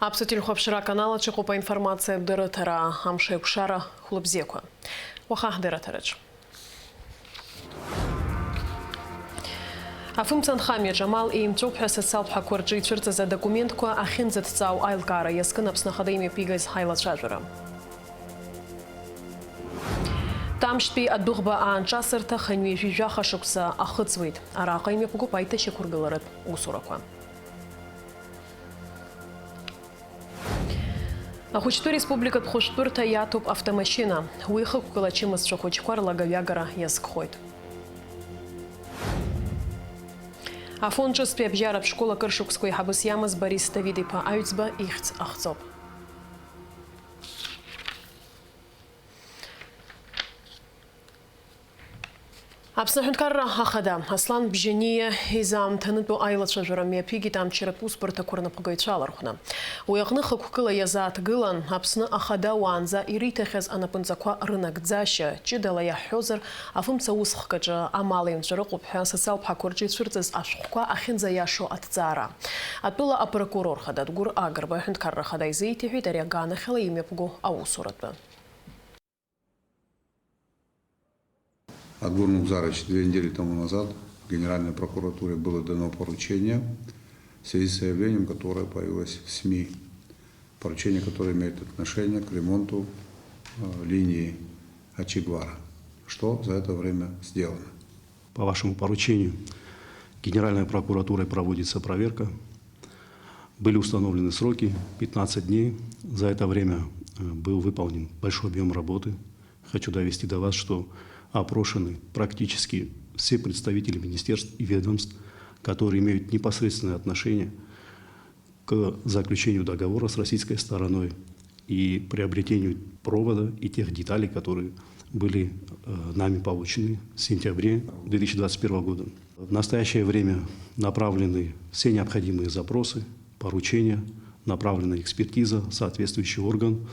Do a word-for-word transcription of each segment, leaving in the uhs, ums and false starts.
Аԥсуа телехәаԥшра аканал аҿы иҟоуп аинформациатә дырраҭара, амш еиқәшара, хәлыбзиақәа. Уаха ҳдырраҭараҿы. Афымца анхамҩаҿ амал еимҵәоуп ҳәа социалтә ҳақәа рҿы ицәырҵыз адокументқәа ахьынӡаҭҵаау аилкаара иазкын Аԥсны Ахада имҩаԥигаз аилацәажәара. Тамшьтәи адәыӷба аанҿасырҭа хынҩажәи жәаха шықәса ахыҵуеит. Араҟа имҩаԥгоуп аиҭашьақәыргыларатә усурақәа. Ахәыҷтәы республикатә хәышәтәырҭа иаҭоуп автомашьына. Уи хықәкыла ачымазцәа хәыҷқәа рлагаҩагара иазкхоит. Афон ҿыцтәи абжьаратә школ акыр шықәсқәа еиҳабыс иамаз Борис Давид-иԥа Аҩӡба ихьӡ ахҵоуп. Аԥсны Аҳәынҭқарра Ахада Аслан Бжьаниа изаамҭанытәу аилацәажәара мҩаԥигеит амчаратә усбарҭақәа рнапхгаҩцәа алархәны. Уи аҟны хықәкыла иазааҭгылан, Аԥсны Ахада уаанӡа ириҭахьаз анапынҵақәа рынагӡашьа, ҷыдала иаҳҳәозар, афымца усхк аҿы амал еимҵәар ыҟоуп ҳәа социалтә ҳақәа рҿы ицәырҵыз ашәҟәқәа ахьынӡаиашоу аҭҵаара. Атәыла апрокурор хада Дгәыр Агрба Аҳәынҭқарра Ахада изеиҭеиҳәеит ари аганахьала имҩаԥго аусуратәы. Адгур Мубзарович, две недели тому назад в Генеральной прокуратуре было дано поручение в связи с заявлением, которое появилось в СМИ. Поручение, которое имеет отношение к ремонту, э, линии Ачигвара. Что за это время сделано? По вашему поручению Генеральной прокуратурой проводится проверка. Были установлены сроки, пятнадцать дней. За это время, э, был выполнен большой объём работы. Хочу довести до вас, что опрошены практически все представители министерств и ведомств, которые имеют непосредственное отношение к заключению договора с российской стороной и приобретению провода и тех деталей, которые были, э, нами получены в сентябре две тысячи двадцать первого года. В настоящее время направлены все необходимые запросы, поручения, направлена экспертиза в соответствующий орган.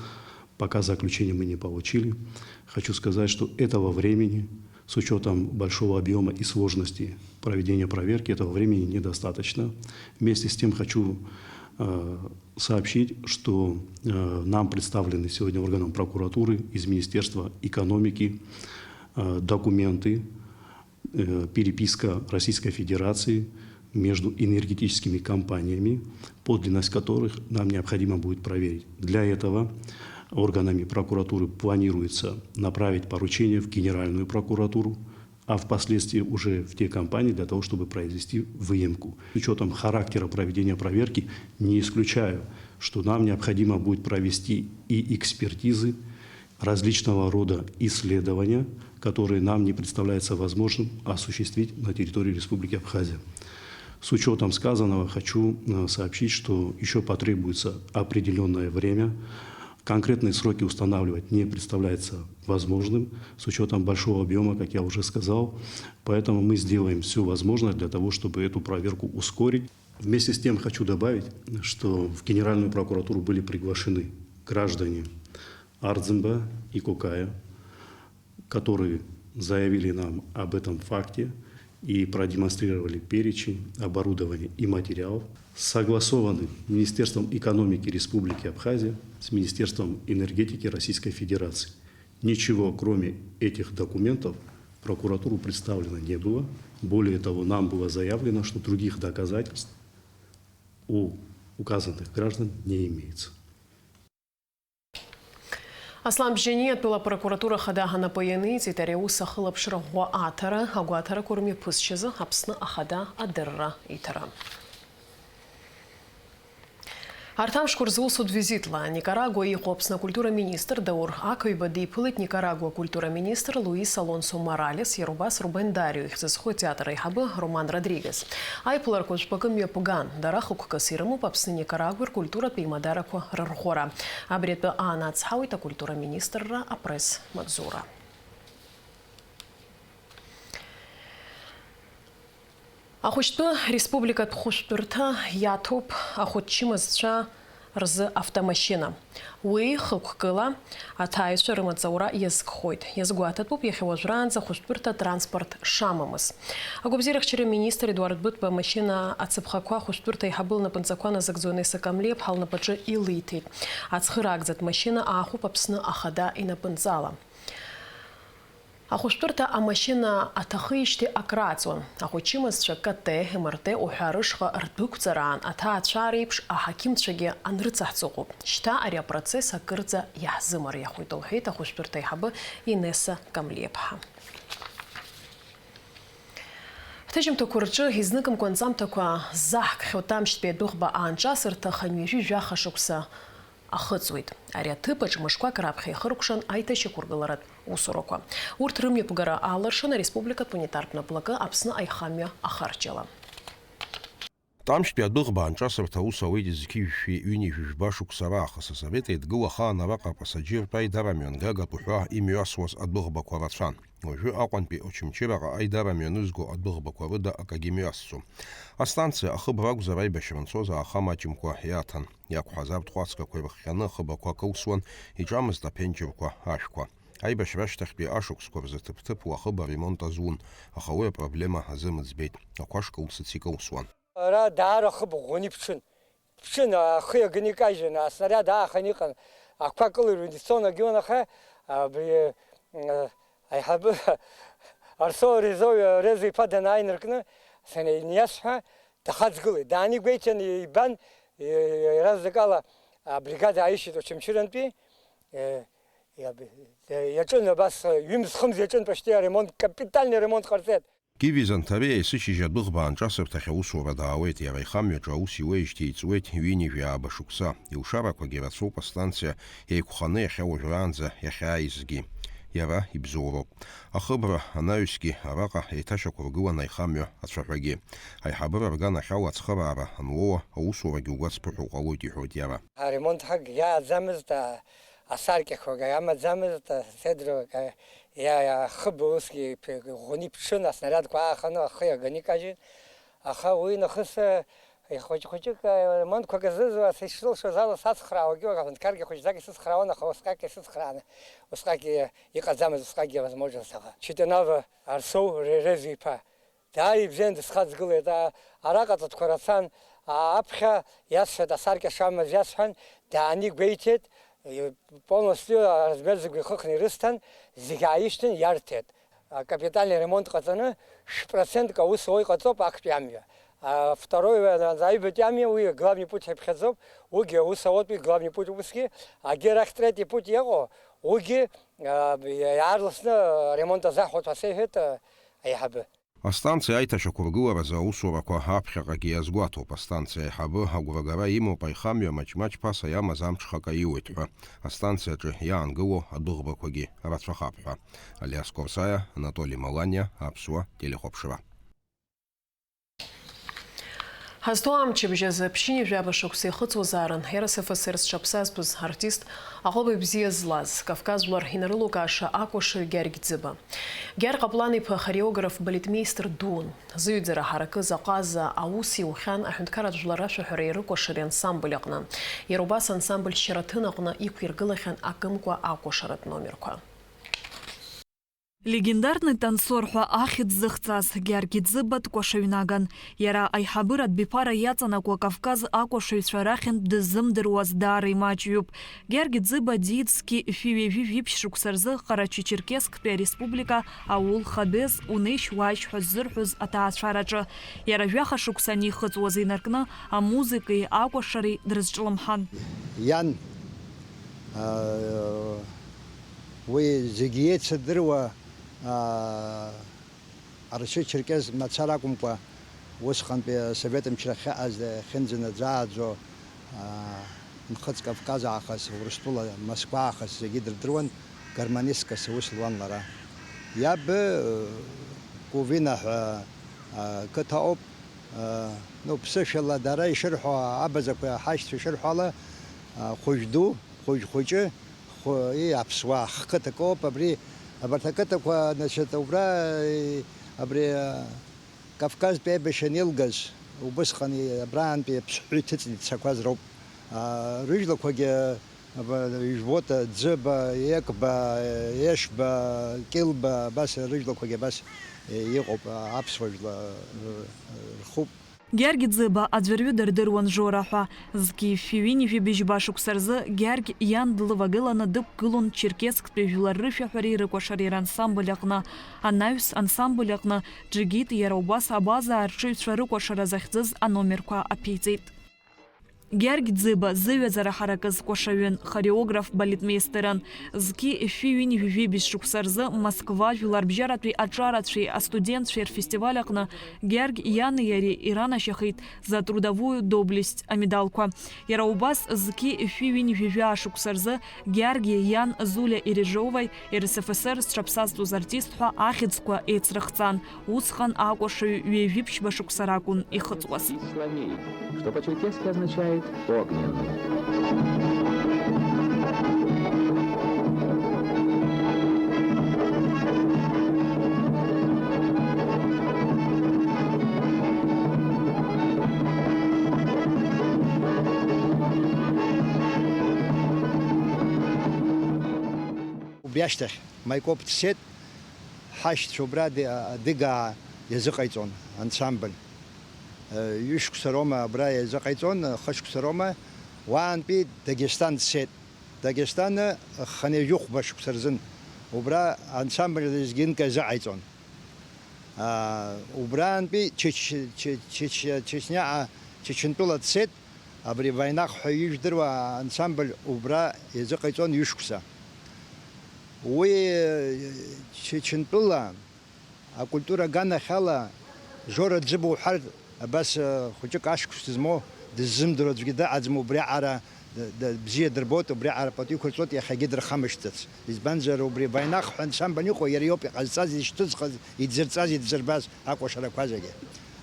Пока заключение мы не получили. Хочу сказать, что этого времени, с учётом большого объёма и сложности проведения проверки, этого времени недостаточно. Вместе с тем хочу, э, сообщить, что, э, нам представлены сегодня органам прокуратуры из Министерства экономики, э, документы, э, переписка Российской Федерации между энергетическими компаниями, подлинность которых нам необходимо будет проверить. Для этого органами прокуратуры планируется направить поручение в Генеральную прокуратуру, а впоследствии уже в те компании для того, чтобы произвести выемку. С учётом характера проведения проверки не исключаю, что нам необходимо будет провести и экспертизы, различного рода исследования, которые нам не представляется возможным осуществить на территории Республики Абхазия. С учётом сказанного хочу, э, сообщить, что ещё потребуется определённое время. Конкретные сроки устанавливать не представляется возможным с учётом большого объёма, как я уже сказал. Поэтому мы сделаем всё возможное для того, чтобы эту проверку ускорить. Вместе с тем хочу добавить, что в Генеральную прокуратуру были приглашены граждане Ардзинба и Кокая, которые заявили нам об этом факте и продемонстрировали перечень оборудования и материалов, согласованных Министерством экономики Республики Абхазия с Министерством энергетики Российской Федерации. Ничего, кроме этих документов, в прокуратуру представлено не было. Более того, нам было заявлено, что других доказательств у указанных граждан не имеется. Аслан Бжьаниа атәыла апрокуратура ахада анапы ианиҵеит ари аус ахылаԥшра ӷәӷәа аҭара, агәаҭарақәа рмҩаԥысшьазы Аԥсны ахада адырра иҭара. Арҭ амшқәа рзы усутә визитла Никарагуа иҟоу Аԥсны акультура министр Даур Ақаҩба диԥылеит Никарагуа акультура министр Луис Алонсо Моралес, иара убас Рубен Дарио ихьӡ зху атеатр аиҳабы Роман Родригес. Аиԥыларақәа жәпакы мҩаԥган, дара хықәкыс ирымоуп Аԥсны-Никарагуа ркультуратә еимадарақәа рырӷәӷәара. Абри атәы аанацҳауеит акультура министрра апресс-маҵзура. Ахәыҷтәы республикатә хәышәтәырҭа иаҭоуп ахәыҷ-чымазцәа рзы автомашьына. Уи хықәкыла аҭааҩцәа рымаҵ аура иазкхоит. Иазгәаҭатәуп иахьа уажәраанӡа ахәышәтәырҭа транспорт шамамыз. Агәабзиарахьчара министр Едуард Быҭәба амашьына ацаԥхақәа ахәышәтәырҭа аиҳабы лнапынҵақәа назыгӡо Инесса Камлиаԥҳа лнапаҿы илиҭеит. Ацхыраагӡатә машьына аахәоуп Аԥсны ахада инапынҵала. Ахәышәтәырҭа амашьына аҭахижьҭеи акрааҵуан. Ахәыҷымазцәа К Т, М Р Т уҳәа рышҟа рдәықәҵараан аҭаацәара еиԥш аҳақьымцәагьы анрыцаҳҵо ыҟоуп. Шьҭа ари апроцесс акырӡа иаҳзымариахоит, лҳәеит ахәышәтәырҭа аиҳабы Инесса Камлиаԥҳа. Ҳҭыжьымҭақәа рҿы изныкымкәа анҵамҭақәа заҳкхьоу Тамшьтәи адәыӷба аанҿасырҭа хынҩажәи жәаха шықәса ахыҵуеит. Ари аҭыԥаҿ мышқәак раԥхьа ихыркәшан аиҭашьақәыргыларатә усурақәа. Урҭ рымҩаԥгара алыршон ареспубликатә унитартә наплакы Аԥсны аихамҩа ахарџьала. Тамшьтәи адәыӷба аанҿасырҭа аус ауеит зқьи жәшәи ҩынҩажәи жәба шықәса раахыс. Асовет Еидгыла ахаан араҟа апассаџьыртә аидара мҩангагатә уҳәа имҩасуаз адәыӷбақәа рацәан. Уажәы Аҟәантәи Очамчыраҟа аидара мҩанызго адәыӷбақәа рыда акагьы мҩасӡом. Астанциа ахыбра акәзар, аибашьра анцоз ааха маҷымкәа иаҭан. Иақәҳаз арҭ хәацгақәа ирыхҟьаны ахыбрақәа кылсуан, иҿамызт аԥенџьырқәа, ашәқәа. Аибашьра ашьҭахьтәи ашықәсқәа рзы ҭыԥ-ҭыԥла ахыб аремонт азун, аха уи апроблема азымӡбеит, ақәа шкылсыц икылсуан. Ара даара ахыб ӷәӷәаны иԥҽын. Иԥҽын, ахы иаганы икажьын, аснариад ааханы иҟан, ақәа кылыҩрны ицон, агьон, аха абри, а, аиҳабы Арсоу Резо-, Резо-иԥа данааи инаркны, саниасҳәа, дахаҵгылеит. Даанигәеиҭан, ибан, и-, иаразнакала абригада ааишьеит Очамчырантәи, э, иаб-, иаҿын абас, ҩымз-хымз иаҿын, почти аремонт, капитальный ремонт ҟарҵеит. Киви Занҭариа есышьыжь адәыӷба аанҿасырҭахь аусура даауеит, иара ихамҩаҿы аус иуеижьҭеи иҵуеит ҩынҩажәи ааба шықәса. Илшарақәагьы рацәоуп астанциа еиқәханы иахьа уажәраанӡа иахьааизгьы. Иара ибзоуроуп. Ахыбра анаҩсгьы араҟа еиҭашьақәыргылан аихамҩа ацәаҳәагьы. Аиҳабыра рганахьала ацхыраара анлоуа, аусурагьы угәацԥыҳәо ҟалоит, иҳәоит иара. Аремонт ҳаггьы иааӡамызт, а, асаркьақәагьы амаӡамызт, аседрқәа, иа-, иа-, ахыб усгьы иԥ-, ӷәӷәаны иԥҽын, аснариадқәа ааханы ахы иаганы икажьын. Аха уи нахыс, а, ихәыҷ-хәыҷык, а, ремонтқәак азызуа, са ишсылшоз ала сацхраауагьы, аҳәынҭқаргьы хәыҷӡак исыцхраауан, аха усҟак исыцхрааны, усҟак и-, иҟаӡамыз, усҟакгьы авозможность аҟа. Читанава Арсоу Ре-, Резо-иԥа. Дааи ибзиан дысхаҵгылеит, а-, араҟа ҵатәқәа рацәан, а-, аԥхьа иасҳәеит, асаркьа шамаз иасҳәан, даанигәеиҭеит, и-, полностью аразмер зегь ихыхны ирысҭан, зегь ааишьҭын, иарҭеит. А, капитальный ремонт ҟаҵаны, шә-процентк аус уа иҟаҵоуп актәи амҩа. А, второй, а, аҩбатәи амҩа, уи главный путь ҳәа иԥхьаӡоуп, уигьы аус ауатәи главный путь усгьы, агьы арахь третий путь иҟоу, уигьы, а, иаарласны аремонт азаҳуеит ҳәа сеиҳәеит, а, аиҳабы. Астанциа аиҭашьақәыргыларазы аусурақәа аԥхьаҟагьы иазгәаҭоуп. Астанциа аиҳабы агәрагара имоуп аихамҩа маҷ-маҷ ԥаса иамаз амҽхак аиуеит ҳәа. Астанциаҿы иаангыло адәыӷбақәагьы рацәахап ҳәа. Алиас Корсаиа, Анатоли Маланиа, Аԥсуа телехәаԥшра. Ҳазҭоу амчыбжь азы ԥшьынҩажәи жәаба шықәса ихыҵуазаарын Р С Ф С Р зҽаԥсазтәыз артист, аҟыбаҩ бзиа злаз, Кавказ жәлар инарылукааша акәашаҩ Гьаргь Ӡыба. Гьар Ҟаплан-иԥа хореограф-балетмеистер дуун. Зыҩӡара ҳаракы заҟаза аус иухьан аҳәынҭқарратә жәлар рашәаҳәареи рыкәашареи ансамбль аҟны. Иара убас ансамбль Шьараҭын аҟны иқәиргылахьан акымкәа акәашаратә номерқәа. Легендарный танцор ҳәа ахьӡ зыхҵаз Гьаргь Ӡыба дкәашаҩнаган. Иара аиҳабыратә биԥара иаҵанакуа Кавказ акәашаҩцәа рахьынтә дыззымдыруаз даара имаҷҩуп. Гьаргь Ӡыба диит зқьи жәшәи жәиԥшь шықәса рзы Ҟарачы-Черкессктәи ареспублика аул Хабез, унеишь-уааишь ҳәа ззырҳәоз аҭаацәараҿы. Иара жәаха шықәса анихыҵуаз инаркны, амузыкеи акәашареи дрызҿлымҳан. Иан, аа, уи зегьы еицырдыруа, аа, Арчы-Черкес мацара акәымкәа, усҟантәи асовет мчра ахьыҟаз, ахьынӡанаӡааӡо, аа, Нхыҵ Кавказ аахыс, Урыстәыла, Москва аахыс зегьы дырдыруан, гармонистк асы аус луан лара. Иаб, э, Кувина ҳәа, а, қыҭа ауп. А, ну, ԥсышәала дара ишырҳәо, абазақәа ҳашьцәа ишырҳәо ала, а, хәыжә ду, хәыжә хәыҷы, хәы-, и, аԥсуаа ҳқыҭа акоуп, абри, абарҭ ақыҭақәа, значит, убра, и, абри, а, Кавказтәи аибашьра анеилгаз, убысҟан, и, абраантәи аԥсҳәы иҭыҵны ицақәаз роуп. А, рыжәлақәагьы, аба, ижәбота, Ӡыба, Екба, Ешба, Кьылба, абас рыжәлақәагьы абас, е, иҟоуп, а, аԥсуа жәла, р-, рхуп. Гьаргь Ӡыба аӡәырҩы дырдыруан Жора ҳәа. Зқьи фҩи ҩынҩажәи быжьба шықәса рзы Гьаргь иан длывагыланы дықәгылон Черкессктәи жәлар рышәаҳәареи рыкәашареи рансамбль аҟны. Анаҩс ансамбль аҟны Џьгьит иара убас абаза арҽеҩцәа рыкәашара захьӡыз аномерқәа аԥиҵеит. Гьаргь Ӡыба зыҩаӡара ҳаракыз кәашаҩын, хореограф, балетмеистерын. Зқьи фҩи ҩынҩажәи жәибжь шықәса рзы Москва жәларбжьаратәи аҿарацәеи астудентцәеи рфестиваль аҟны Гьаргь иани иареи иранашьахеит За трудовую доблесть амедалқәа. Иара убас зқьи фҩи ҩынҩажәи жәаа шықәса рзы Гьаргьи иан Зулиа Ирижоваи РСФСР зҽаԥсазтәыз артист ҳәа ахьӡқәа еицрыхҵан. Усҟан акәашаҩ ҩажәи ԥшьба шықәса ракәын ихыҵуаз. Соловей, что по-черкесски означает «огненный». Убри ашьҭахь Маикоп дцеит, ҳашьцәа убра ди-, адыгаа иазыҟаиҵон ансамбль. Ҩышықәса роума абра иазыҟаиҵон, хышықәса роума, уаантәи Дагестан дцеит. Дагестан хынҩажәи хәба шықәса рзын убра ансамбль лезгинка иазыҟаиҵон. Аа, убраантәи Чеч-, Чеч-, Чеч-, Чечняҟа, Чечентәыла дцеит, абри Вайнах ҳәа ижәдыруа ансамбль убра иазыҟаиҵон ҩышықәса. Уи, Чечентәыла акультура аганахьала Жора Ӡыба уҳәар, абас, хәыҷык ашықәс змоу, дыззымдыруа аӡәгьы дыҟаӡам, убриаҟара д-, д-, бзиа дырбоит, убриаҟара пату иқәырҵоит, иахьагьы дырхамышҭӡац. Избанзар, убри Вайнах ҳәа ансамбль иҟоу, иара иоуп иҟазҵаз, изышьҭызхыз, идзырҵаз, идзырбаз акәашарақәа зегьы.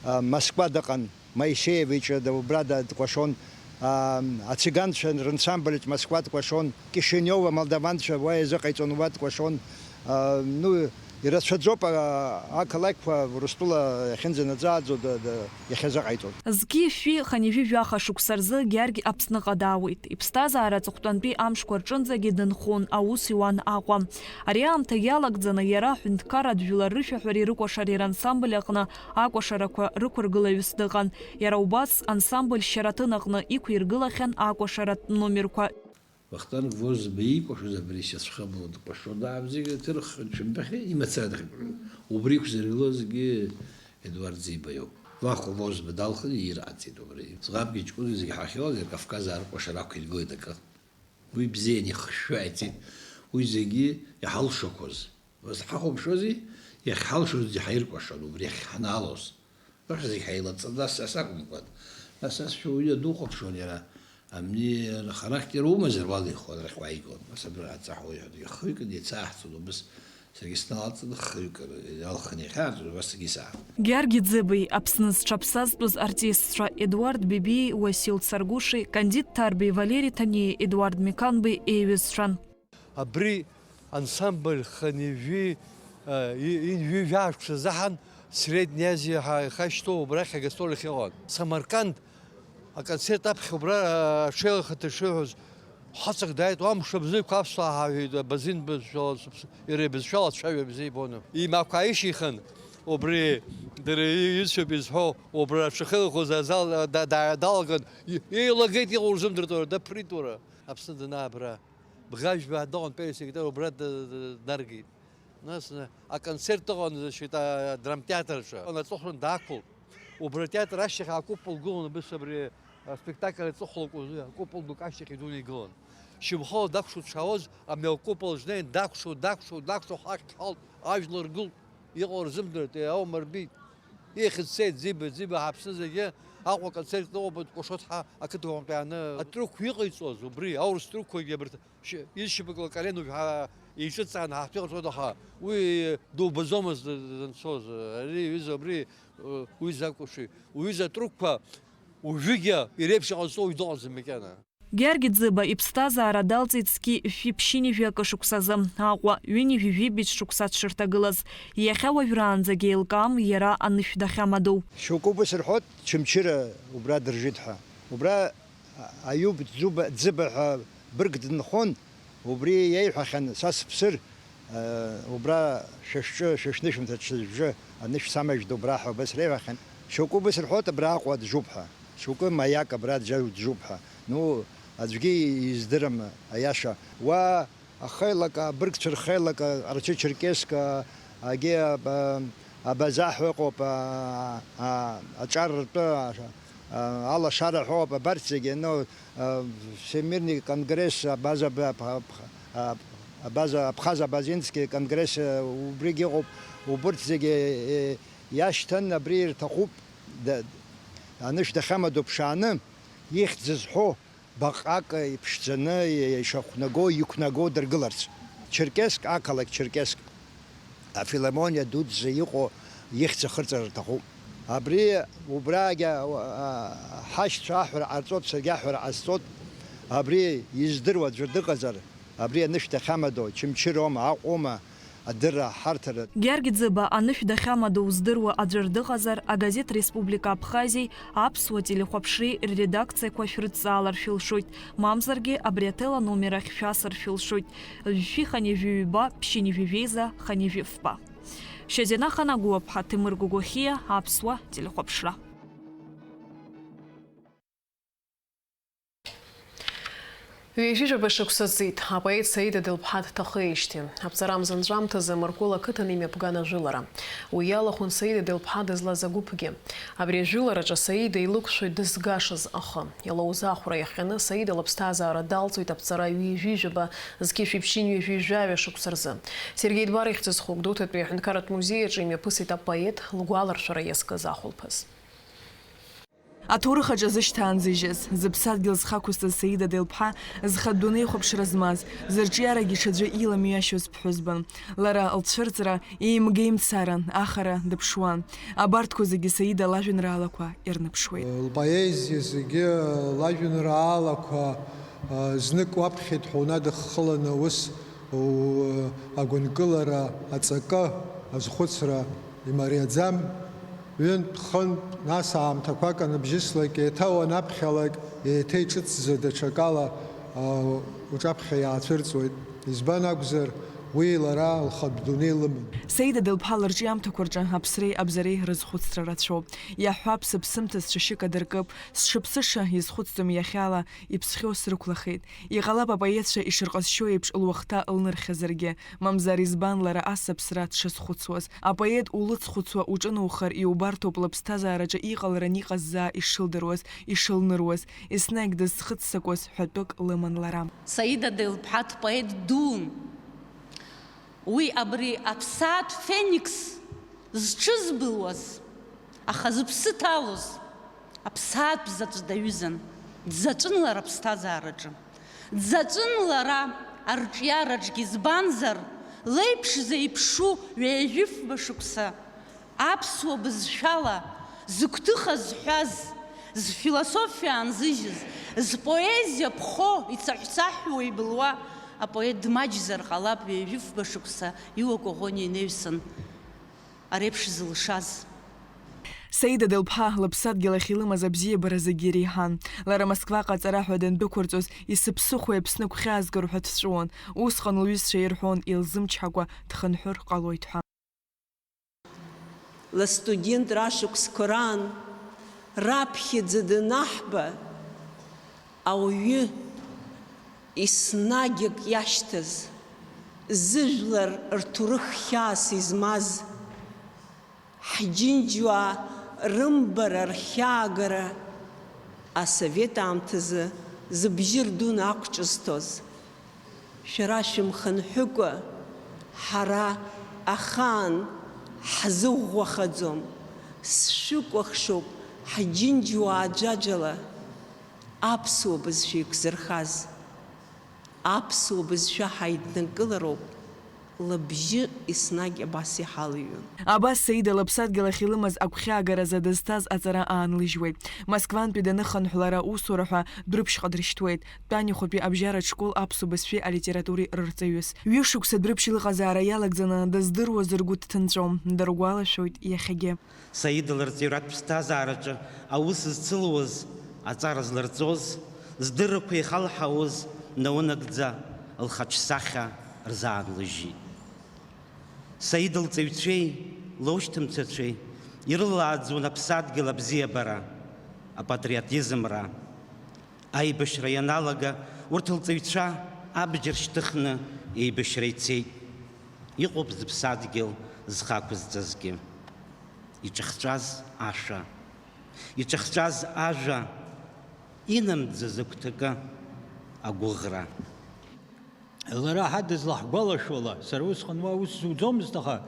А, Москва дыҟан, Моисеевич, да, убра да-, дкәашон. А, ациганцәа рансамбльаҿ Москва дкәашон. Кишинева, амолдаванцәа уа иазыҟаиҵон, уа дкәашон. А, ну, ирацәаӡоуп, а, ақалақьқәа Урыстәыла иахьынӡанаӡааӡо да-, да-, иахьазыҟаиҵон. Зқьи фҩи хынҩажәи жәаха шықәса рзы Гьаргь Аԥсныҟа даауеит. Иԥсҭазаара аҵыхәтәантәи амшқәа рҿынӡагьы дынхон, аус иуан Аҟәа. Ари аамҭа иалагӡаны иара аҳәынҭқарратә жәлар рышәаҳәареи рыкәашареи рансамбль аҟны акәашарақәа рықәыргылаҩыс дыҟан. Иара убас ансамбль Шьараҭын аҟны иқәиргылахьан акәашаратә номерқәа. Вахтанг Возба икәашоз абри шьацәхыбла дкәашо даавзеигьы аҭырх цәымбахьы имацара дахьынтәаҩуан. Убри иқәзыргылозгьы Едуард Ӡиба иоуп. Вахо Возба далхын, иира ҟаҵеит убри. Ӡӷабгьы ҷкәыни зегьы ҳахьоуаз, Кавказ аркәашара ақәиргылеит акы. Уи бзианы ихышәшәа ицеит. Уи зегьы иҳалшақәоз. Нас ҳахәаԥшуази, иахьҳалшоз ҳаиркәашон, убри иахьҳанаалоз. Нас зегь ҳаилаҵаны, нас са сакәымкәан. Нас сашьцәа уи иадухәаԥшуан иара. Амни характер умазар уалихуан, арахь уааигон. Нас абра аҵаҳәа уи ихыҩкны иацааҳҵон убыс. Саргьы сналаҵаны хыҩкы иалхны иахьааҵуаз, убас саргьы саан. Гьаргь Ӡыбеи, Аԥсны зҽаԥсазтәыз артистцәа Едуард Бебиеи Уасил Царгәыши, Кандид Ҭарбеи, Валери Ҭаниеи Едуард Меканбеи еиҩызцәан. Абри ансамбль хынҩажәи, э, и-, ҩынҩажәи жәаа шықәса азыҳәан Средняя Азиа ҳа-, ихашьҭоу убрахь агастроль ахьыҟан. Самарқанд аконцерт аԥхьа убра, э, аҽеилахаҭа шыҳәоз, хаҵак дааит, уа мшыбзиақәа аԥсуаа ҳәа иҳәеит, абазин бызшәала, сыԥс-, иара ибызшәала ацәажәа бзиа ибон. Имақәа ишьихын, убри дара и-, ицәоуп изҳәо, убра аҽахьылахоз азал, э, да-, да-, далаган, и-, еилагеит, иҟоу рзымдыртәура, даԥрит уара, Аԥсны данаабра. Бӷажәба дыҟан, первый секретарь, убра д-, д-, днаргеит. Нас, э, аконцерт ыҟан, значит, а, драмтеатр аҿы. Аҵыхәтәан даақәылт. Убра атеатр ашьҭахь акупол гылан, абыс абри, а, спектакль аҵыхәа лакәыз, акупол дук ашьҭахь идуны игылан. Шьамхала дакәшо дшаауаз, амҩа акупол аҿы днеин, дакәшо, дакәшо, дакәшо, ҳахь дҳалт, ажәлар гылт, иҟоу рзымдырт, аума рбеит. Ихьӡ цеит, Ӡиба, Ӡиба ҳаԥсны зегьы, Аҟәа аконцерт ыҟоуп, дкәашоит ҳа, ақыҭа ҟәантәи ааны. Атрықәқәа иҟаиҵоз убри, аурыс трықәқәагьы абарҭ Шь-, изшьапык лакаленуп ҳәа еиҿыҵаан ҳаҳҭыр ҟаҵоит, аха уи дубаӡомызт данцоз. Ари аҩыза абри, уи закәыхшоу, уҩыза атрукқәа уажәыгьы иреиԥш иҟазҵо уаҩ дыҟаӡам макьана. Гьаргь Ӡыба иԥсҭазаара далҵит зқьи фҩи ԥшьынҩажәи акы шықәсазы, Аҟәа ҩынҩажәи жәибжь шықәса дшырҭагылаз. Иахьа уажәраанӡагьы еилкаам иара анышә дахьамадоу. Шьоукы убас рҳәоит, Чымчыра убра дыржит ҳәа. Убра Аиуб Ӡуба, Ӡыба ҳәа бырг дынхон, убри иеиҳәахьан, са сыԥсыр, э, убра шәышҿы, шәышнышәынҭраҿ сыжәжы, анышә самажәд убра ҳәа убас реиҳәахьан. Шьоукы убас рҳәоит, абра Аҟәа Ӡуп ҳәа, шьоукы Маиак абра Ӡәаҩ Ӡуп ҳәа. Ну, аӡәгьы издырам аиаша. Уа ахеилак, абыргцәа рхеилак, Ҟарачы-Черкесск, агьи аб-, абаза ҳәа ыҟоуп, а, а, аҿар ртәы, а, а, алашара ҳәа ыҟоуп, абарҭ зегьы, ну, а, Всемирный конгресс, абаза б-, аб-, аб-, а, абаза, Абхаз-Абазинский конгресс, а, убригь ыҟоуп, убырҭ зегьы, э, иашьҭан, абри ирҭахуп, да-, анышә дахьамадоу ԥшааны, ихьӡ зҳәо, баҟак иԥшӡаны ишахәнаго, иқәнаго дыргыларц. Черкесск, ақалақь Черкесск, афилармониа дуӡӡа иҟоу ихьӡ ахырҵар рҭахуп. Абри убрагьы, а, ҳашьцәа аҳәара ҟарҵоит, саргьы аҳәара ҟасҵоит. Абри издыруа аӡәыр дыҟазар, абри анышә дахьамадоу, Чымчыроума, Аҟәоума, адырра ҳарҭар. Георги Ӡыба, анышә дахьамадоу здыруа аӡәыр дыҟазар, агазеҭ Республика Абхазиеи аԥсуа телехәаԥшреи рредакциақәа шәрыдҵаалар шәылшоит, мамзаргьы абри аҭел аномер ахь шәасыр шәылшоит. Жәшәи хынҩажәи ҩба, ԥшьынҩажәи жәеиза, хынҩажәи фба. Шьазина Ханагәыаԥҳа, Ҭемыр Гогохиа, аԥсуа телехәаԥшра. Ҩажәижәаба шықәса ҵит апоет Саида Делԥҳа дҭахеижьҭеи. Аԥҵарамза анҵәамҭазы Мыркәыла ақыҭан имҩаԥган ажәылара. Уи иалахәын Саида Делԥҳа дызлаз агәыԥгьы. Абри ажәылараҿы Саида илықәшәоит дызгашаз ахы. Илоуз ахәра иахҟьаны Саида лыԥсҭазаара далҵуеит аԥҵара ҩажәижәаба зқьышәи ԥшьынҩажәи жәаҩа шықәса рзы. Сергеи Дбар ихьӡ зху Гәдоуҭатәи аҳәынҭқарратә музеи аҿы имҩаԥысит апоет лгәаларшәара иазкыз ахәылԥаз. Аҭоурых аҿы зышьҭаанзыжьыз, зыԥсадгьыл зхы ақәызҵаз Саида Делԥҳа, зхатә дунеихәаԥшра змаз, зырҿиарагьы ҽаӡәы иламҩашьоз ԥҳәызбан. Лара лцәырҵра еимга-еимцаран, ахара дыԥшуан. Абарҭқәа зегьы Саида лажәеинраалақәа ирныԥшуеит. Лпоезиа зегьы лажәеинраалақәа, а, знык уаԥхьеит ҳәа унадыххыланы аус У-, агәынкылара аҵакы, азхәыцра имариаӡам. Ҩынтә, хынтә, нас аамҭақәак аныбжьыслак, еиҭа уанаԥхьалак, еиҭа иҿыцӡа даҽакала, а, уҿаԥхьа иаацәырҵуеит. Избан акәзар, уи лара лхатә дунеи лыман. Саида Делԥҳа лырҿиамҭақәа рҿы аԥсреи абзареи рызхәыцра рацәоуп. Иаҳҳәап, сыԥсымҭа сцәашьы кадыркып, сҽыԥсыша изхәыцӡом иахьала, иԥсхьоу срықәлахеит. Иҟалап апоетцәа ишырҟазшьоу еиԥш луахҭа лнырхьазаргьы, мамзар избан лара ас аԥсра дшазхәыцуаз? Апоет улыцхәыцуа уҿыноухар иубарҭоуп лыԥсҭазаараҿы иҟаларан иҟаззаа ишылдыруаз, ишылныруаз, еснагь дызхыццакуаз ҳәатәык лыман лара. Саида Делԥҳа дпоет дуун. Уи абри аԥсаатә феникс зҽызбылуаз, аха зыԥсы ҭалоз аԥсаатә заҵә даҩызан, дзаҵәын лара аԥсҭазаараҿы. Дзаҵәын лара арҿиараҿгьы, избанзар, леиԥш зеиԥшу ҩажәи фба шықәса аԥсуа бызшәала зыгәҭыха зҳәаз, зфилософиа аанзыжьыз, зпоезиа ԥхо ицаҳәцаҳәуа ибылуа апоет дмаҷзар ҟалап, ҩажәи фба шықәса Иуа Коӷониа инаҩсан ареиԥш зылшаз. Саида Делԥҳа лыԥсадгьыл ахь илымаз абзиабара зегьы иреиҳан. Лара Москваҟа аҵара ҳәа дандәықәырҵоз, исыԥсыхәеи Аԥсны гәхьаазгар ҳәа дҵәуон. Усҟан лҩызцәа ирҳәон, илзымчҳакәа дхынҳәыр ҟалоит ҳәа. Ластудент рашықәсқәа раан раԥхьаӡа данаҳба, ауаҩы еснагь ак иашьҭаз, зыжәлар рҭоурых хьаас измаз, ҳџьынџьуаа рымбара, рхьаагара асовет аамҭазы зыбжьы рдуны ақәҿызҭоз. Шәара шәымхынҳәыкәа, ҳара ахаан ҳзыӷәӷәахаӡом, сшәыкәыхшоуп ҳџьынџьуаа џьаџьала аԥсуа бызшәа иқәзырхаз. Аԥсуа бызшәа ҳаиднакылароуп, лыбжьы еснагь абас иҳалҩуан. Абас Саида лыԥсадгьыл ахь илымаз агәхьаагаразы дызҭаз аҵара аанлыжьуеит. Москвантәи даныхынҳә лара аусура ҳәа Дәрыԥшьҟа дрышьҭуеит. Тәанихәатәи абжьаратә школ аԥсуа бызшәеи алитературеи рырҵаҩыс. Ҩышықәса Дәрыԥшь лыҟазаара иалагӡаны дыздыруаз ргәы дҭынҵәом, дыргәалашәоит иахьагьы. Саида лырҵаҩратә ԥсҭазаараҿы аус зцылуаз, аҵара злырҵоз, Здыррақәа ихалҳауаз наунагӡа лхаҿсахьа рзаанлыжьит. Саида лҵаҩцәеи лоушьҭымҭацәеи ирылааӡон аԥсадгьыл абзиабара, апатриотизмра. Аибашьра ианалага, урҭ лҵаҩцәа абџьар шьҭыхны еибашьра ицеит. Иҟоуп зыԥсадгьыл зхы ақәызҵазгьы. Иҿахҵәаз ашәа. Иҿахҵәаз ажәа, инамӡаз агәҭакы, агәыӷра. Лара ҳа дызлаҳгәалашәола, сара усҟан уа ус зуӡомызт, аха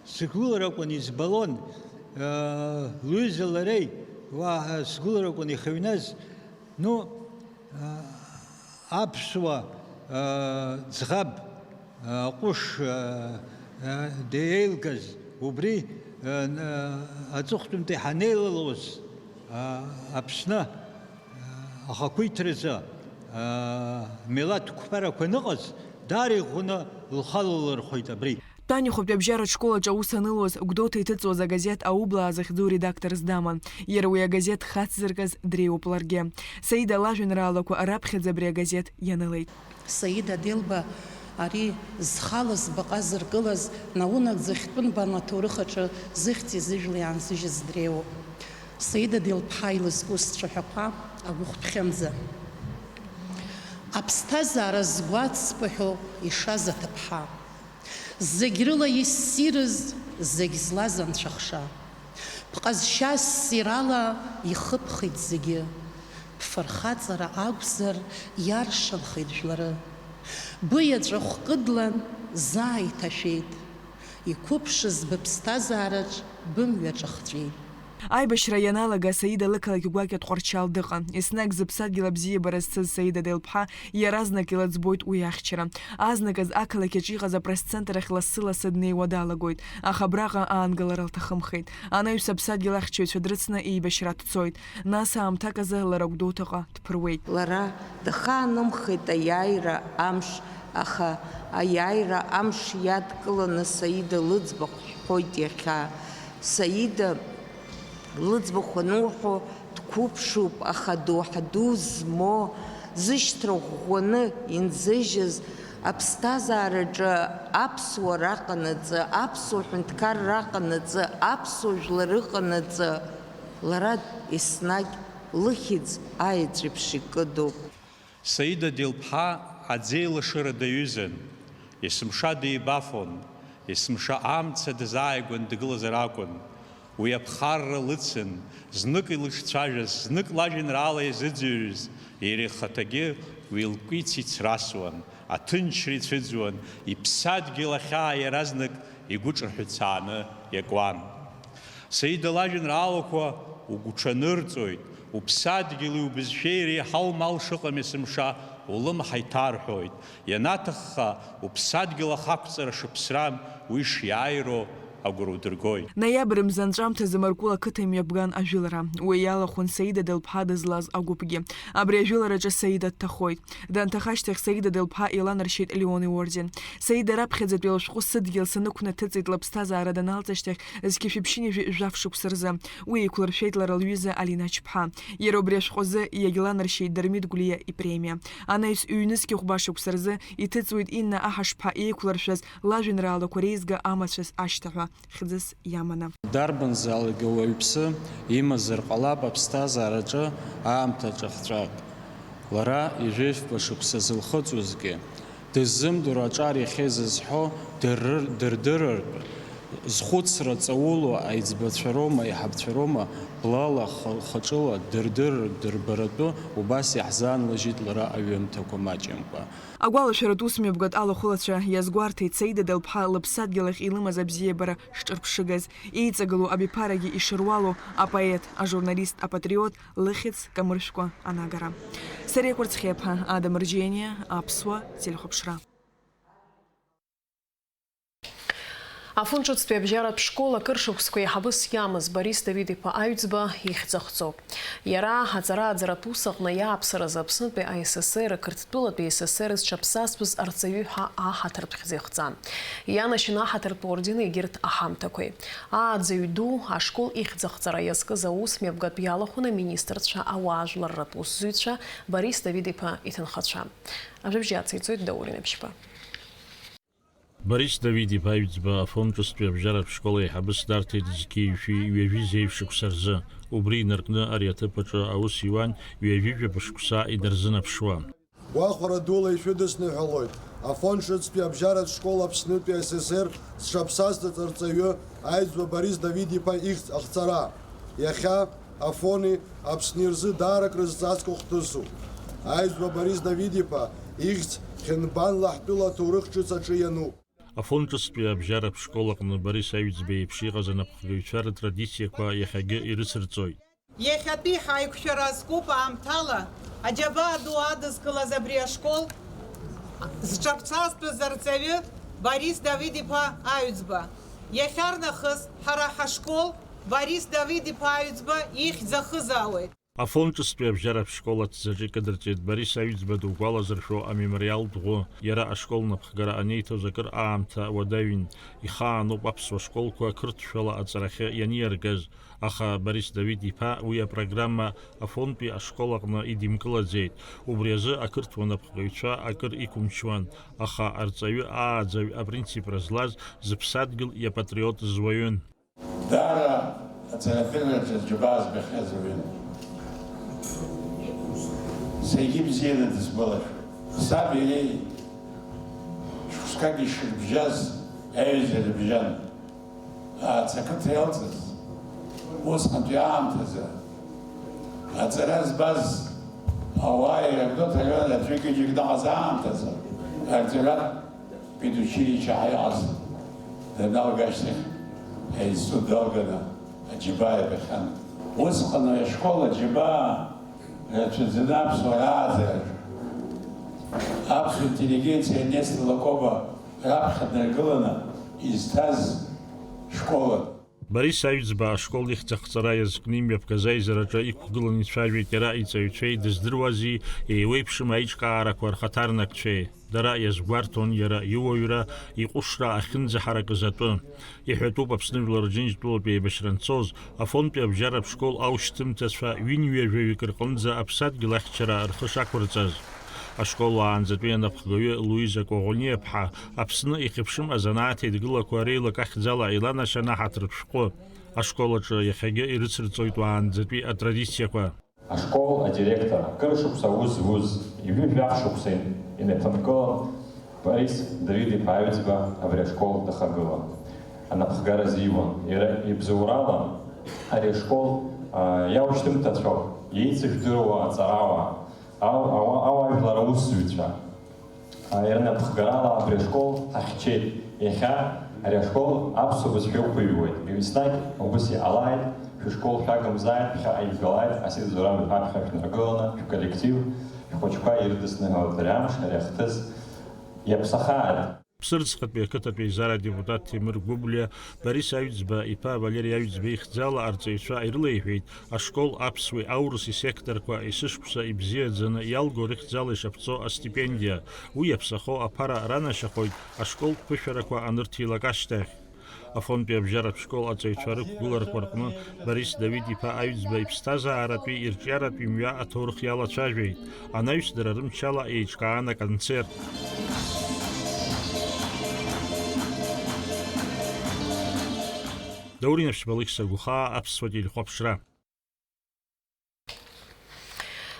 сыгәылара акәын, избалон, лҩыза лареи уа сгәылара акәын ихыҩназ. Ну, аԥсуа ӡӷаб ҟәыш деилгаз убри аҵыхәтәантәи ҳанеилалоз, Аԥсны ахақәиҭразы милаҭ қәԥарақәа аныҟаз, даара иӷәӷәаны лхала лырхәеит абри. Тәанихәатәи абжьаратә школ аҿы аус анылуаз, Гәдоуҭа иҭыҵуаз агазеҭ Аублаа захьӡу редакторс даман. Иара уи агазеҭ хацзыркыз дреиуоуп ларгьы. Саида лажәеинраалақәа раԥхьаӡа абри агазеҭ ианылеит. Саида Делба ари зхала збаҟа зыркылаз, наунагӡа хьтәы нбан аҭоурых аҿы зыхьӡи зыжәлеи аанзыжьыз дреиуоуп. Саида Делԥҳа илызку сцәаҳәақәа агәыхәтәхьымӡа. Аԥсҭазаара згәаҵ сбыҳәо ишаз аҭыԥҳа. Зегь рыла иссирыз, зегь злаз анцәахша. Бҟазшьа ссирала ихыԥхеит зегьы. Бфырхаҵара акәзар, иаршанхеит жәлары. Быеҵәахә кыдлан заа иҭашәеит. Иқәыԥшыз быԥсҭазаараҿ бымҩа ҿахҵәеит. Аибашьра ианалага, Саида лықалақь гәакьа Тҟәарчал дыҟан. Еснагь зыԥсадгьыл абзиабара зцыз Саида Делԥҳа иаразнак илыӡбоит уи ахьчара. Азныказ ақалақь аҿы иҟаз апресс-центр ахь лассы-лассы днеиуа далагоит, аха абраҟа аангылара лҭахымхеит. Анаҩс аԥсадгьыл ахьчаҩцәа дрыцны еибашьра дцоит. Нас аамҭак азы лара Гәдоуҭаҟа дԥыруеит. Лара дахаанымхеит аиааира амш, аха аиааира амш иадкыланы Саида лыӡбахә ҳҳәоит иахьа. Саида лыӡбахә ануҳәо, дқәыԥшуп, аха доуҳа ду змоу, зышьҭра ӷәӷәаны инзыжьыз, аԥсҭазаараҿы аԥсуара аҟанаҵы, аԥсуа ҳәынҭқарра аҟанаҵы, аԥсуа жәлар рыҟанаҵы, лара еснагь лыхьӡ аеҵәеиԥш икыдуп. Саида Делԥҳа аӡеилашыра даҩызан, есымша деибафон, есымша амца дазааигәан дгылазар акәын. Уи аԥхарра лыцын, знык илыҿцәажәаз, знык лажәеинраала иазыӡырҩыз, иара ихаҭагьы уи лкәиц ицрасуан, аҭынчра ицәыӡуан, иԥсадгьыл ахьаа иаразнак игәы ҿырҳәыцааны иакуан. Саида лажәеинраалақәа угәуҽанырҵоит, уԥсадгьыли убызшәеи реиҳау мал шыҟам есымша улымҳа иҭарҳәоит, ианаҭахха уԥсадгьыл ахақәҵара шыԥсрам уи шиааироу агәра удыргоит. Ноиабр мза анҵәамҭазы Маркул ақыҭа имҩаԥган ажәылара. Уи иалахәын Саида Делԥҳа дызлаз агәыԥгьы. Абри ажәылараҿы Саида дҭахоит. Данҭаха ашьҭахь Саида Делԥҳа иланаршьеит Леон иорден. Саида раԥхьаӡатәи лышәҟәы Сыдгьыл санықәнаҭыҵит лыԥсҭазаара даналҵ ашьҭахь зқьи жәшәи ԥшьынҩажәи жәаф шықәса рзы. Уи еиқәлыршәеит лара лҩыза Алина Ачԥҳа. Иара убри ашәҟәы азы иагьланаршьеит Дырмит Гәлиа ипремиа. Анаҩс ҩнызқьи хәба шықәса рзы иҭыҵуеит Инна Аҳашԥҳа еиқәлыршәаз лажәеинраалақәа реизга амацәыс ашьҭаҳәа хьӡыс иаманы. Дарбанзаалак ауаҩԥсы имазар ҟалап аԥсҭазаараҿы аамҭа ҿахҵәак. Лара ҩажәи жәаф шықәса зылхыҵуазгьы, дыззымдыруа аҿар иахьа изызҳәо дыррыр-, дырдырыртә, зхәыцра ҵаулоу аиҵбацәа роума, аиҳабацәа роума, блала, х-, хаҿыла дырдырыртә, дырбаратәы убас иаҳзаанлыжьит лара аҩымҭақәа маҷымкәа. Агәалашәаратә усмҩаԥгатә алахәылацәа иазгәарҭеит Саида Делԥҳа лыԥсадгьыл ахь илымаз абзиабара шҿырԥшыгаз, еиҵагылоу абиԥарагьы ишыруалу апоет, ажурналист, апатриот лыхьӡ камыршәкәа анагара. Сариа Кәарцхиаԥа, Адам Рџьениа, Аԥсуа телехәаԥшра. Афон ҿыцтәи абжьаратә школ акыр шықәсқәа еиҳабыс иамаз Борис Давид-иԥа Аҩӡба ихьӡ ахҵоуп. Иара аҵара-ааӡаратә ус аҟны иааԥсаразы Аԥснытәи А С С Р, Қырҭтәылатәи А С С Р зҽаԥсазтәыз арҵаҩы ҳәа аҳаҭыртә хьӡы ихҵан. Ианашьан аҳаҭыртә ордени егьырҭ аҳамҭақәеи. Ааӡаҩ ду, ашкол ихьӡ ахҵара иазкыз аус мҩаԥгатә иалахәын аминистрцәа, ауаажәларратә усзуҩцәа, Борис Давид-иԥа иҭынхацәа. Ажәабжь ацеиҵоит Даур Инаԥшьба. Борис Давид-иԥа Аҩӡба Афон ҿыцтәи абжьаратә школ аиҳабыс Дарҭ Едыгьеи ҩажәи зеижә шықәса рзы. Убри инаркны ари аҭыԥ аҿы аус иуан ҩажәи жәаба шықәса инарзынаԥшуа. Гәахәара дула ишәыдысныҳәалоит Афон ҿыцтәи абжьаратә школ Аԥснытәи А С С Р зҽаԥсазтәыз арҵаҩы Аҩӡба Борис Давид-иԥа ихьӡ ахҵара. Иахьа Афони Аԥсни рзы даара крызҵазкуа хҭысуп. Аҩӡба Борис Давид-иԥа ихьӡ хьынбанла ҳтәыла аҭоурых ҿыц аҿы иануп. Афон ҿыцтәи абжьаратә школ аҟны Борис Аҩӡба иеиԥш иҟаз анапхгаҩцәа рытрадициақәа иахьагьы ирыцырҵоит. Иахьатәи ҳаиқәшәара азкуп аамҭала аџьабаа ду адызкылаз абри ашкол зҽаԥсазтәыз арҵаҩы Борис Давид-иԥа Аҩӡба. Иахьарнахыс ҳара ҳашкол Борис Давид-иԥа Аҩӡба ихьӡ ахызаауеит. Афон ҿыцтәи абжьаратә школ аҭӡаҿы икыдырҵеит Борис Аҩӡба дугәалазыршәо амемориалтә ӷәы. Иара ашкол напхгара анеиҭоз акыр аамҭа уадаҩын. Ихааноуп аԥсуа школқәа қырҭшәала аҵарахьы ианиаргаз. Аха Борис Давид-иԥа уи апрограмма Афонтәи ашкол аҟны идимкылаӡеит. Убри азы ақырҭуа напхгаҩцәа акыр иқәымчуан, аха арҵаҩы ааӡаҩ апринципра злаз, зыԥсадгьыл иапатриотыз уаҩын. Даара аҵарадырраҿы џьабаа збахьаз уаҩын. Саргьы бзианы дысгәалашәоит. Саби иареи шықәсқак ишырбжьаз аҩыза рыбжьан. Аца ақыҭа иалҵыз, усҟантәи аамҭазы аҵара збаз ауаа ирыгәҭаҩын аӡәык ҩыџьак дыҟаз аамҭазы, арҵаҩратә педучилище ҳәа иҟаз даналга ашьҭахь, аинститут далганы аџьабаа ибахьан. Усҟан ари ашкол аџьабаа рацәаӡаны аԥсуаа рааӡараҿы аԥсуа интеллигенциа Нестор Лакоба раԥхьа днаргыланы изҭаз школан. Борис Аҩӡба ашкол ихьӡ ахҵара иазкны имҩаԥгаз аизараҿы иқәгыланы ицәажәеит иара иҵаҩцәеи дыздыруази, еиуеиԥшым аиҿкаарақәа рхаҭарнакцәеи. Дара иазгәарҭон иара иуаҩра, иҟәышра ахьынӡаҳаракыз атәы. Иҳәатәуп Аԥсны Жәлар Џьынџьтәылатәи еибашьра анцоз, Афонтәи абжьаратә школ аушьҭымҭацәа ҩынҩажәаҩык рҟынӡа аԥсадгьыл ахьчара рхы шақәырҵаз. Ашкол уаанӡатәи анапхгаҩы Луиза Коӷониаԥҳа Аԥсны ихьыԥшым азанааҭ еидгылақәа реилак ахьӡала иланашьан аҳаҭыртә шәҟәы. Ашкол аҿы иахьагьы ирыцырҵоит уаанӡатәи атрадициақәа. Ашкол адиректор, кыр шықәса аус зуз, ҩажәи жәаф шықәса инеиԥынкылан, Борис Давид-иԥа Аҩӡба абри ашкол дахагылан, анапхгара азиуан. Иара ибзоурала ари ашкол, а, иаушьҭымҭацәоуп, иеицыжәдыруа аҵарауаа, ау-, ауа-, ауаажәлар аусзуҩцәа. Иара напхгарала абри ашкол ҳахьчеит. Иахьа ари ашкол аԥсуа бызшәа ықәыҩуеит. Еснагь убыс иҟалааит, шәышкол шәагымзааит, ԥхьаҟа ибгалааит, Асид Зураб-иԥа ԥхьа шәнаргыланы, шәколлектив, шәхәыҷқәа ирыдысныҳәалоит ари амш, ари ахҭыс. Иаԥсахааит! Ԥсырӡхатәи ақыҭатә еизара адепутат Ҭемыр Гәыблиа Борис Аҩӡба иԥа Валери Аҩӡба ихьӡала арҵаҩцәа ирылеиҳәеит ашкол аԥсуеи аурыси секторқәа есышықәса ибзиаӡаны иалго рыхьӡала ишаԥҵо астипендиа. Уи иаԥсахо аԥара ранашьахоит ашколтә ԥышәарақәа анырҭилак ашьҭахь. Афонтәи абжьаратә школ аҵаҩцәа рықәгыларақәа рҟны Борис Давид-иԥа Аҩӡба иԥсҭазааратәи ирҿиаратәи мҩа аҭоурых иалацәажәеит, анаҩс дара рымчала еиҿкаан аконцерт. Даур Инаԥшьба, Алықьса Гәхаа, Аԥсуа телехәаԥшра.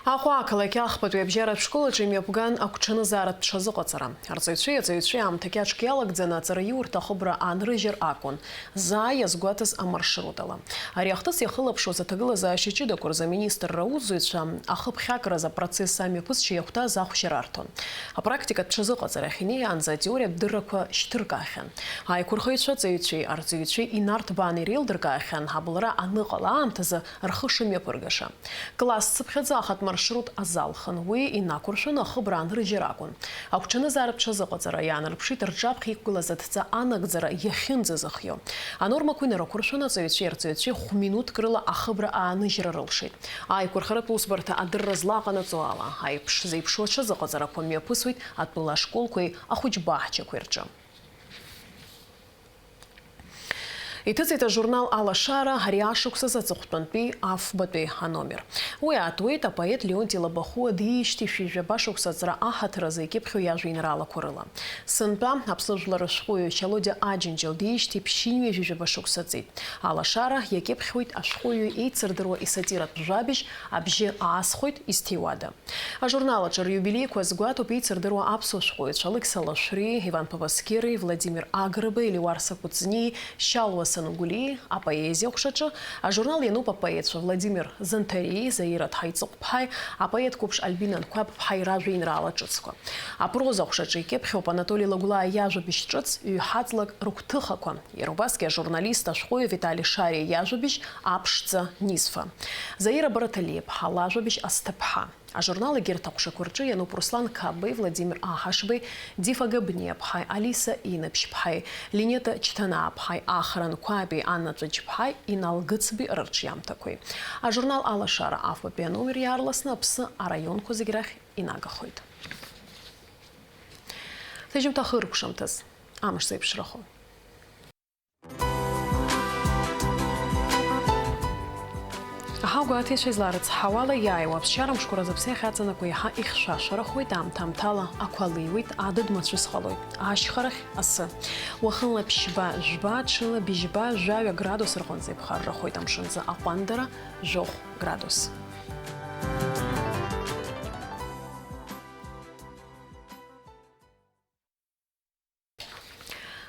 Аҟәа ақалақь ахԥатәи абжьаратә школ аҿы имҩаԥган агәҽанызааратә ҽазыҟаҵара. Арҵаҩцәеи аҵаҩцәеи аамҭа қьаҿк иалагӡаны аҵараиурҭа ахыбра аанрыжьыр акәын, заа иазгәаҭаз амаршрутала. Ари ахҭыс иахылаԥшуаз аҭагылазаашьа ҷыдақәа рзы аминистрра аусзуҩцәа ахыԥхьакраз апроцесс амҩаԥысшьа иахәҭаз ахәшьара арҭон. Апрактикатә ҽазыҟаҵарахь инеиаанӡа атеориатә дыррақәа шьҭыркаахьан. Аиқәырхаҩцәа аҵаҩцәеи арҵаҩцәеи инарҭбааны иреилдыркаахьан абылра аныҟала аамҭазы рхы шымҩаԥыргаша. Классцыԥхьаӡа ахатә маршрут азалхын, уи инақәыршәаны ахыбра аанрыжьыр акәын. Агәҽанызааратә ҽазыҟаҵара иаанарԥшит рҿаԥхьа иқәгылаз аҭӡы анагӡара иахьынӡазыхио. Анормақәа инарықәыршәаны аҵаҩцәеи арҵаҩцәеи хә-минуҭк рыла ахыбра ааныжьра рылшеит. Аиқәырхаратә усбарҭа адырра злаҟанаҵо ала, аиԥш зеиԥшу аҽазыҟаҵарақәа мҩаԥысуеит атәыла ашколқәеи ахәыҷбаҳчақәеи рҿы. Иҭыҵит ажурнал Алашара ари ашықәсазы аҵыхәтәантәи афбатәи аномер. Уи аатуеит апоет Леонти Лабахәуа диижьҭеи шәи жәаба шықәса аҵра аҳаҭыр азы икьыԥхьу иажәеинраалақәа рыла. Сынтәа аԥсны жәлар рышәҟәыҩҩы Чалодиа Аџьынџьал диижьҭеи ԥшьынҩажәи жәаба шықәса ҵит. Алашара иакьыԥхьуеит ашәҟәыҩҩы еицырдыруа исатиратә жәабжь Абжьы аасхәоит, изҭиуада. Ажурнал аҿы риубилеиқәа азгәаҭоуп еицырдыруа аԥсуа шәҟәыҩҩцәа Алықьса Лашәриеи, Иван Ԥавасқьыри, Владимир Агрбеи, Леуарса Кәыҵниеи, Шьалуа Сангәлиеи апоезиа ҟәшаҿы. Ажурнал иануп апоетцәа Владимир Занҭариеи, Заира Ҭҳаиҵыхәԥҳаи, апоет қәыԥш Альбина Анқәабԥҳаи ражәеинраала ҿыцқәа. Апроза ҟәшаҿы икьыԥхьуп Анатоли Лагәлаа иажәабжь ҿыц Ҩ-ҳаҵлак рыгәҭыхақәа. Иара убасгьы ажурналист, ашәҟәыҩҩы Витали Шариа иажәабжь Аԥшӡа Низфа. Заира Бараҭалиаԥҳа лажәабжь Асҭыԥҳа. Ажурнал егьырҭ аҟәшақәа рҿы иануп Руслан Қапбеи, Владимир Аҳашбеи, Дифа Габниаԥҳаи, Алиса Инаԥшьԥҳаи, Линета Чҭанааԥҳаи, Ахра Анқәабеи, Анна Ҵәыџьԥҳаи, Инал Гыцби рырҿиамҭақәеи. Ажурнал Алашара афбатәи аномер иаарласны Аԥсны араионқәа зегь рахь инагахоит. Сыжьымҭа хыркәшамҭаз амш зеиԥшрахо. Аҳауагәаҭеицәа изларыцҳауала, иааиуа аԥсшьара мшқәа рзы аԥсы иахьаҵанакуа иаҳа ихьшәашәарахоит, аамҭа-аамҭала ақәа леиуеит, адыд мацәыс ҟалоит, ашьхарахь асы. Уахынла ԥшьба, жәба, ҽынла быжьба, жәаҩа градус рҟынӡа иԥхаррахоит, амшынӡы аҟәандара, жәохә градус.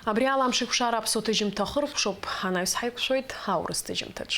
Абри ала Амшеиқәшара аԥсуа ҭыжьымҭа ахыркәшоуп, анаҩс ҳаиқәшәоит аурыс ҭыжьымҭаҿ.